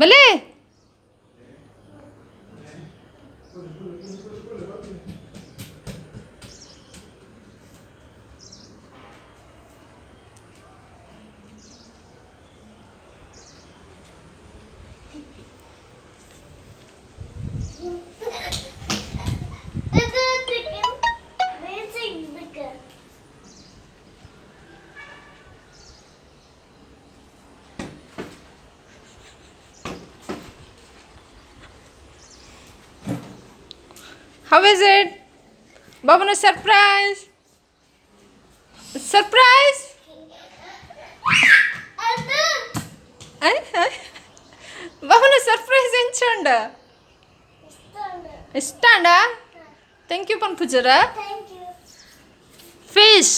ಬಲೆ. How is it? Babanu, surprise! Surprise! Babanu, surprise ಎಂಚ? ಇಷ್ಟ? Thank you ಪನ್ಪುಜರ? Thank you. Fish.